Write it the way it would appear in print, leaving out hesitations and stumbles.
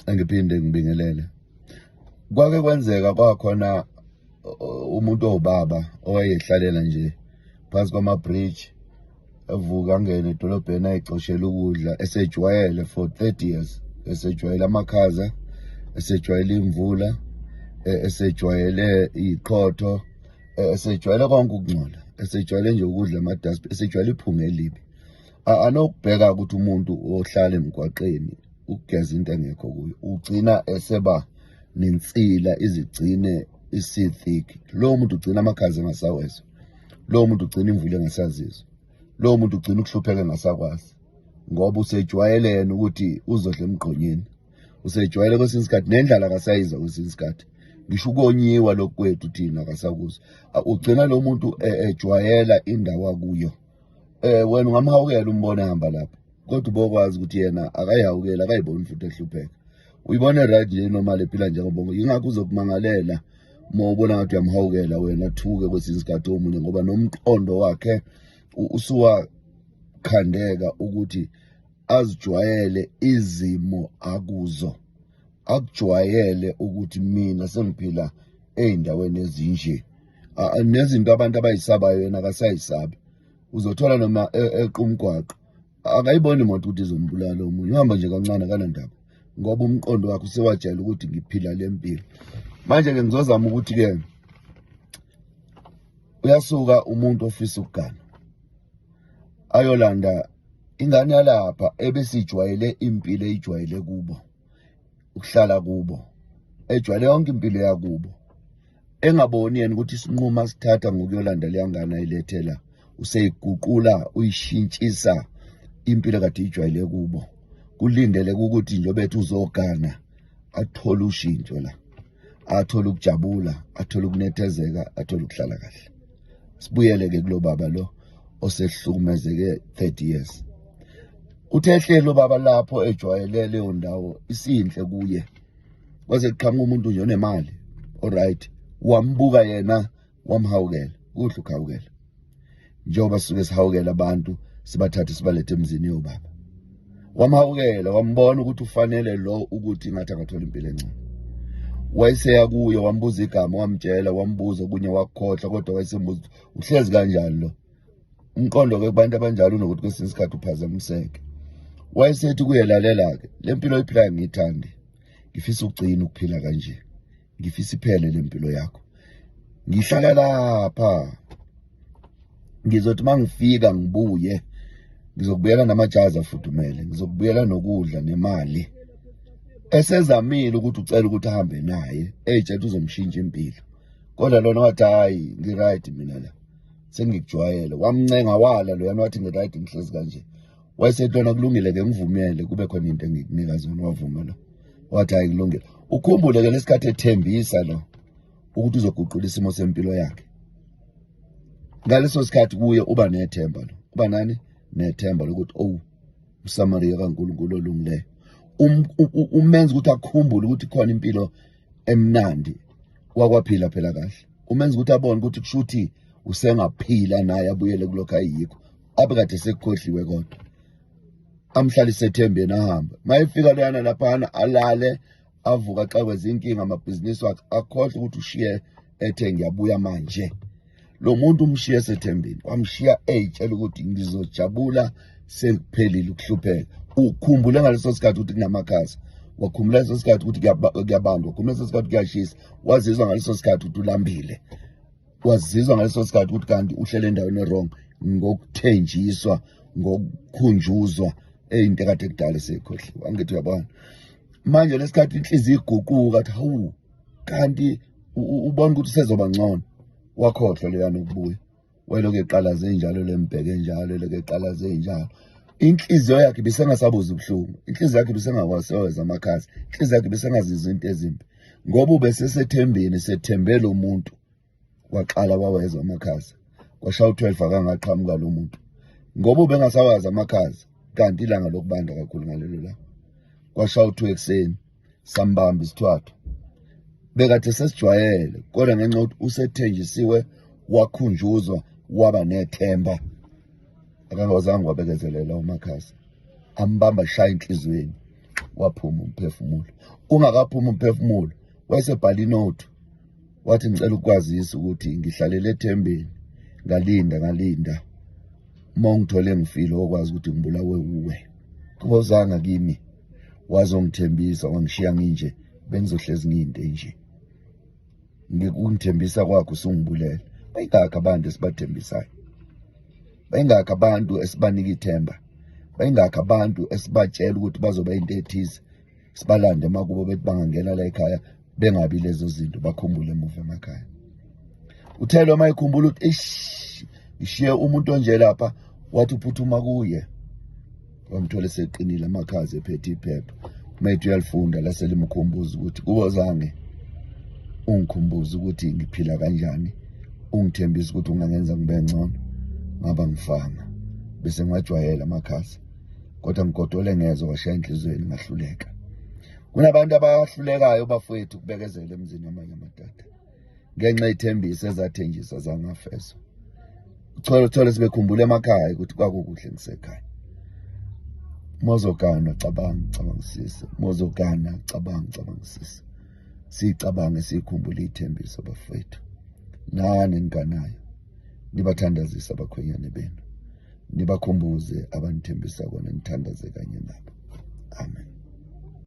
Angiphinde ngibingelele. Kwake kwenzeka kwakhona umuntu owubaba owayehlalela nje phansi kwama-bridge, evuka angene edolobheni ayicoshela ukudla, esejwayele for 30 years, esejwayele amakhaza, esejwayele imvula, esejwayele iqhotho, esejwayele konke ukungcola, esejwayele nje ukudla ama-dust, esejwayele iphunga elibi. Anokubheka ukuthi umuntu ohlala emgwaqeni ukugeza into engekho kuyo ugcina eseba nensila, izigcine isi-thick. Lowo muntu ugcina amakhaza engasawezwa, lowo muntu ugcina imvula engasazizwa, lowo muntu ugcina ukuhlupheka engasakwazi, ngoba usejwayele yena ukuthi uzodla emgqonyeni. Usejwayele kwesinye isikhathi nendlala akasayizwa, kwesinye isikhathi ngisho ukonyiwa lokhu kwethu thina akasakuzwa. Ugcina lo muntu ejwayela indawo akuyo. Wena ungamhawukela umbone ehamba lapha, kodwa ubokwazi ukuthi yena akayihawukeli, akayiboni futhi ehlupheka. Uyibone right nje normal ephila njengoba, yingakho uzokumangalela uma ubona ngathi uyamhawukela wena, thuke kwesinye isikhathi omunye, ngoba nomqondo wakhe usuwakhandeka ukuthi azijwayele izimo akuzo, akujwayele ukuthi mina sengiphila ey'ndaweni ezinje, nezinto abantu abayisabayo yena akasayisabi. Uzothola noma eqa umgwaqo akayiboni imoto ukuthi izombulala omunye, uhamba nje kancane akanandaba, ngoba umqondo wakhe usewajayela ukuthi ngiphila le mpilo. Manje-ke ngizozama ukuthi-ke uyasuka umuntu ofisa ukugana ayolanda ingane yalapha ebesijwayele impilo eyijwayele kubo, ukuhlala kubo, ejwayele yonke impilo yakubo, engaboni yena ukuthi isinqumo asithatha ngokuyolanda leya ngane ayilethela useyiguqula, uyishintshisa impilo kade ijwayele kubo. Kulindeleke ukuthi njengoba ethi uzogana athole ushintsho la, athole ukujabula, athole ukunethezeka, athole ukuhlala kahle. Sibuyele-ke kulo baba lo osehlukumezeke 30 years. Uthe ehleli ubaba lapho ejwayele leyo ndawo, isinhle kuye, kwaze kuqhamuka umuntu nje onemali, alright, wambuka yena wamhawukela. Kuhle ukuhawukela, njengoba sisuke sihawukela abantu sibathathe sibalethe emzini yobaba. Wamhawukela, wambona ukuthi ufanele lo ukuthi ngathi angathola impilo engcono. Wayeseya kuye, wambuza igama, wamtshela, wambuza okunye wakukhohlwa, kodwa wayesembuza ukuthi uhlezi kanjani lo umqondo-ke kubantu abanjalo unokuthi kwesinye isikhathi uphazamiseke. Wayesethi kuye, lalela-ke, le mpilo oyiphilayo ngiyithande, ngifisa ukugcina ukuphila kanje, ngifisa iphele le mpilo yakho, ngihlala lapha, ngizothi mangifika ngibuye ngizokubuyela namajazi afudumele, ngizokubuyela nokudla nemali. Esezamile ukuthi ucela ukuthi ahambe naye, eyitshela uzomshintsha impilo, kodwa lona wathi hayi, ngi-right mina la, sengikujwayele. Wamncenga wala loyana, wathi ngi-right ngihlezi kanje. Wayesethi lona kulungile-ke, ngivumele kube khona into engikunika zona. Wavuma lo, wathi hayi kulungile. Ukhumbule-ke lesikhathi ethembisa lo ukuthi uzoguqula isimo sempilo yakhe, ngaleso sikhathi kuye uba nethemba lo, uba nani nethemba lokuthi oh, uSamariya kaNkulunkulu olungileyo umenza ukuthi akhumbule ukuthi khona impilo emnandi wakwaphila phela kahle, umenza ukuthi abone ukuthi kusho ukuthi usengaphila naye abuyele kulokho ayikho abekade sekukhohliwe, kodwa amhlalise ethembeni ahambe. Mayefika loyana laphana alale, avuka axakwe zinkinga amabhizinisi wakhe, akhohlwe ukuthi ushiye ethe ngiyabuya manje. Lo muntu umshiye sethembeni, wamshiya eyitshela ukuthi ngizojabula sekuphelile ukuhlupheka. Ukhumbule ngaleso sikhathi ukuthi kunamakhaza, wakhumbula leso sikhathi ukuthi kuyabanda, wakhumbula leso sikhathi kuyashisa, wazizwa ngaleso sikhathi ukuthi ulambile, wazizwa ngaleso sikhathi ukuthi kanti uhlele endaweni e-wrong, ngokuthenjiswa, ngokukhunjuzwa eyinto ekade kudala seyikhohliwe. Angithi uyabona manje lesikhathi inhliziyo iguquka, athi hawu, kanti ubona ukuthi usezoba ngcono. Wakhohlwa leyana ukubuya, wayelokhu eqalaze njalo, lembheke njalo, elokhu eqalaze njalo. Inhliziyo yakhe ibisengasabuza ubuhlungu, inhliziyo yakhe ibisengakwazi amakhaza, inhliziyo yakhe ibisengazizwa into ezimbi, ngoba ubesesethembeni, sethembe lo muntu. Waqala wawezwa amakhaza, kwashaya u-12 akangaqhamuka lo muntu, ngoba ubengasawazi amakhaza, kanti ilanga lokubanda kakhulu ngalelo langa. Kwashaya u-2 ekuseni, sambamba isithwathu, bekade sesijwayele, kodwa ngenxa yokuthi usethenjisiwe, wakhunjuzwa, waba nethemba, akangazange wabekezelela umakhaza, ambamba shaya inhliziyweni. Waphuma umphefumulo. Ungakaphuma umphefumulo, wayesebhala inothi, wathi ngicela ukukwazisa ukuthi ngihlalele ethembeni, ngalinda ngalinda, uma ungithole ngifile okwazi ukuthi ngibulawe uwe. Kubozanga kimi wazongithembisa wangishiya nginje, bengizohlezi ngiyinto enje. Ngikungithembisa kwakho usungibulele. Bayingakho abantu esibathembisayo, bayingakho abantu esibanika ithemba, bayingakho abantu esibatshela ukuthi bazoba into ethize, sibalande emakubo bethi bangangena la ekhaya bengabi lezo zinto, bakhumbule emuva emakhaya. Uthelo uma ekhumbula ukuthi eish, ngishiye umuntu onje lapha, wathi uphuthuma kuye, wamthola eseqinile amakhaza ephethe iphepha. Uma ethi uyalifunda lase limkhumbuza ukuthi kubo zange ungikhumbuze ukuthi ngiphila kanjani, ungithembisa ukuthi ungangenza ngibe ngcono, ngaba ngifanga bese ngiwajwayela amakhaza, kodwa ngigodole ngezwe washaya enhliziyweni ngahluleka. Kunabantu abahlulekayo bafowethu ukubekezela emzini amanye amadoda ngenxa yethembiso ezathenjiswa zangafezwa. Uthole uthole sebekhumbula emakhaya ukuthi kwakukuhle ngisekhaya. Mozogana cabanga, cabangisise. Mozogana cabanga, cabangisise. Sicabange sikhumbule ithembiso bafowethu. Nani eniganayo nibathandazise abakhwenyane benu, nibakhumbuze abanithembisa kona, nithandaze kanye nabo. Amen.